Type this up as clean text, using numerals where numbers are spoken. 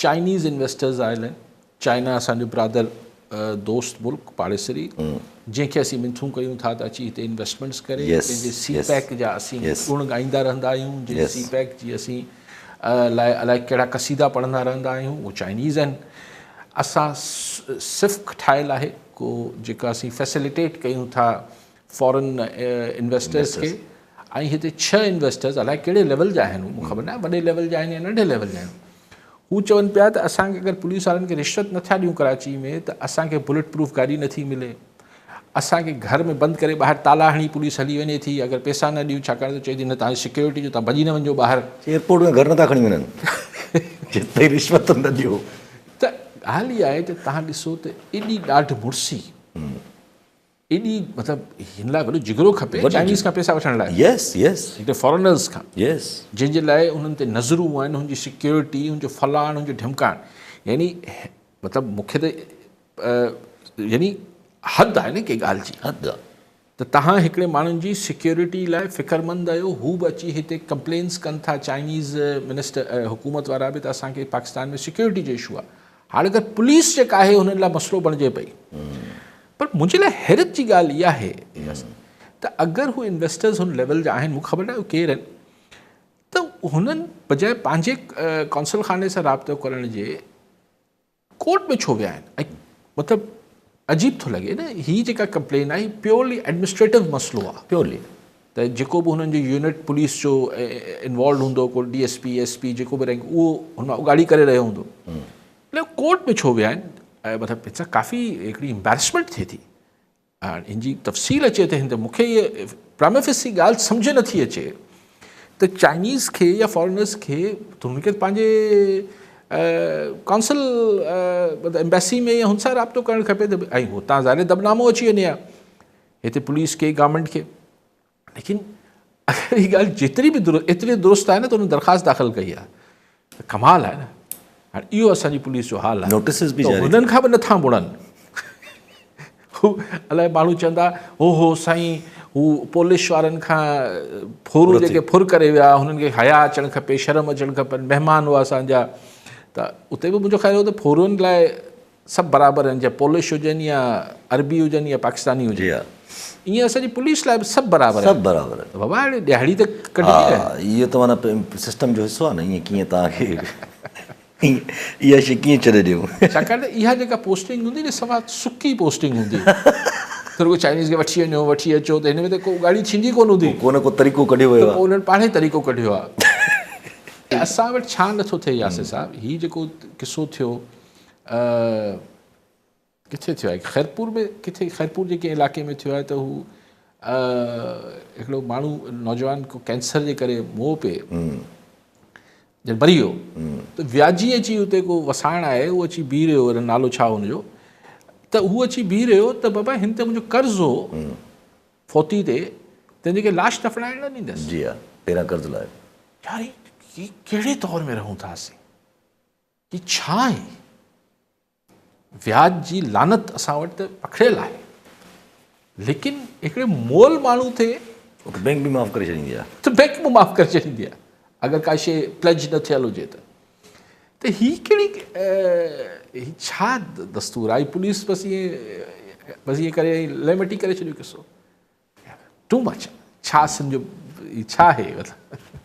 Chinese investors آيل آهن، China اسان جو برادر دوست ملڪ پاڙيسري جنهن کي اسين منٿون ڪيون ٿا ته اچي هتي انويسٽمينٽس ڪري، جنهن جي سي پيڪ جا اسين گڻ ڳائيندا رهندا آهيون، جنهن سي پيڪ جي اسين لاء الائي ڪهڙا قصيدا پڙهندا رهندا آهيون، اهو چائنيز آهن. اسان سفڪ ٺاهيل آهي ڪو جيڪا اسين فيسليٽيٽ ڪيون ٿا فارن انويسٽرز کي ۽ هتي 6 انويسٽرز الائي ڪهڙي ليول جا آهن مون خبر ناهي وڏي ليول جا آهن يا ننڍي ليول جا آهن، هو چون پيا ته اسان کي اگر پوليس وارن کي رشوت نٿا ڏيون ڪراچي ۾ ته اسان کي بلٽ پروف گاڏي نٿي ملي، اسان کي گهر ۾ بند ڪري ٻاهر تالا هڻي پوليس هلي وڃي ٿي اگر پيسا نه ڏيون، ڇاڪاڻ ته چئي ٿي نه توهان جي سيڪيورٽي جو توهان ڀڄي نه وڃجو ٻاهر. ايئرپورٽ ۾ گهر نٿا کڻي وڃن جيستائين رشوت نه ڏيو. ته ڳالهه اها آهي ته توهان ڏسو ته ايڏي ڏاڍ مڙسي، ايڏي مطلب هن لاء وڏو جگرو کپي چائنيز کان پيسا وٺڻ لاء. Yes yes. هڪ فارنرز کان. يس. جنهن جي لاء انهن تي نظرون آهن، هن جي سيڪيورٽي، هن جو فلاڻ، هن جو ڍمڪاڻ، يعني مطلب مون کي ته يعني حد آهي نه ڪنهن ڳالهه جي. حد آهي. ته توهان هڪڙي ماڻهن جي سيڪيورٽي لاء فڪرمند آهيو، هو به اچي هتي ڪمپلينس ڪن ٿا چائنيز منسٽر حڪومت وارا به ته اسان کي پاڪستان ۾ سيڪيورٽي جو اشو آهي. هاڻي اگر پوليس جيڪا آهي انهن لاء مسئلو بڻجي پئي. پر منهنجي لاء حيرت جي ڳالهه اها آهي ته اگر هو انويسٽرز هن ليول جا آهن، مون کي خبر ناهي هو ڪير آهن، ته هنن بجاء پنهنجي قونصل خاني سان رابطو ڪرڻ جي ڪورٽ ۾ ڇو ويا آهن؟ ۽ مطلب عجيب ٿو لڳي نه، هي جيڪا ڪمپلين آهي پيورلي ايڊمنسٽريٽو مسئلو آهي. پيورلي. ته جيڪو به هنن جو يونٽ پوليس جو انوالوڊ هوندو، ڪو D S P, S P جيڪو به رينڪ، اهو هن مان اڳاڙي ڪري رهيو هوندو. ڪورٽ ۾ ڇو ويا آهن؟ مطلب هن سان ڪافي هڪڙي امبيرسمينٽ ٿئي ٿي. هاڻ ان جي تفصيل اچي ته هن تي مون کي هيء پرائمافيسي ڳالهه سمجهه نٿي اچي ته چائنيز کي يا فارنرز کي ته هن کي پنهنجي قونصل مطلب ايمبيسي ۾ يا هن سان رابطو ڪرڻ کپي ته ۽ هتان ظاهر دٻنامو اچي وڃي ها هتي پوليس کي گورنمينٽ کي. ليڪن اگر هي ڳالهه جيتري به ايتري درست آهي نه ته هن درخواست داخل ڪئي آهي ته ڪمال آهي نه. هاڻي اهو اسان جي پوليس جو حال آهي. نوٽيسز به جاري هنن کان به نٿا مڙن. هو الائي ماڻهو چوندا هو هو سائين هو پولش وارن کان ڦورو جيڪي ڦر ڪري ويا هنن کي حيا اچڻ کپي، شرم اچڻ کپن، مهمان هئا اسان جا. ته اتي به منهنجو خيال هو ته ڦورن لاء سڀ برابر آهن، چاهي پولش هجن يا عربي هجن يا پاڪستاني هجن. جي ها. ائين اسان جي پوليس لاء به سڀ برابر آهن. سڀ برابر آهن. ته بابا هاڻي ڏهاڙي ته ڪڍبي نه. ها اهو ته معنيٰ سسٽم جو حصو آهي نه، ائين ڪيئن توهان کي اها شيء ڪيئن ڇڏي ڏيون. ڇاڪاڻ ته اها جيڪا پوسٽنگ هوندي نه سوا سڪي پوسٽنگ هوندي. ته رڳو چائنيز کي وٺي وڃو وٺي اچو ته هن ۾ ته ڪو ڳاڙي ٿيندي ڪونه هوندي. ڪو نه ڪو طريقو ڪڍيو ويو ته آهي. پوء انهن پاڻهي طريقو ڪڍيو آهي. اسان وٽ ڇا نٿو ٿئي ياسر صاحب، هي جيڪو قصو ٿيو ڪٿي ٿيو آهي خيرپور ۾ ڪٿي خيرپور جي ڪنهن علائقي ۾ ٿيو آهي ته هو هڪڙو ماڻهو نوجوان ڪو ڪينسر جي ڪري مئو پئي جڏهن مري ويو ته وياجي اچي اتي ڪو وسائڻ آهي اهو اچي بيهي رهيو ان نالو ڇا هن جو ته هو اچي بيهي رهيو ته بابا هن تي منهنجو قرض هو فوتي تي تنهنجي کي لاش دفنائڻ نه ڏيندس. جي ها پهريان قرض لاهيو. يار هي ڪهڙي دور ۾ رهون ٿا اسين. هي ڇا آهي؟ وياج جي لعنت اسان وٽ ته پکڙيل آهي، ليڪن هڪڙي مئل ماڻهو تي اهو ته بينڪ به معاف ڪري ڇڏيندي آهي. ته بينڪ به معاف ڪري ڇڏيندي آهي اگر ڪا شيء پليج نه ٿيل هجي ته. ته هي ڪهڙي هي ڇا دستور آهي؟ پوليس بس ائين بس ائين ڪري ليمٽي ڪري ڇڏيو قصو. ٽو مچ ڇا سمجهو هي ڇا آهي مطلب.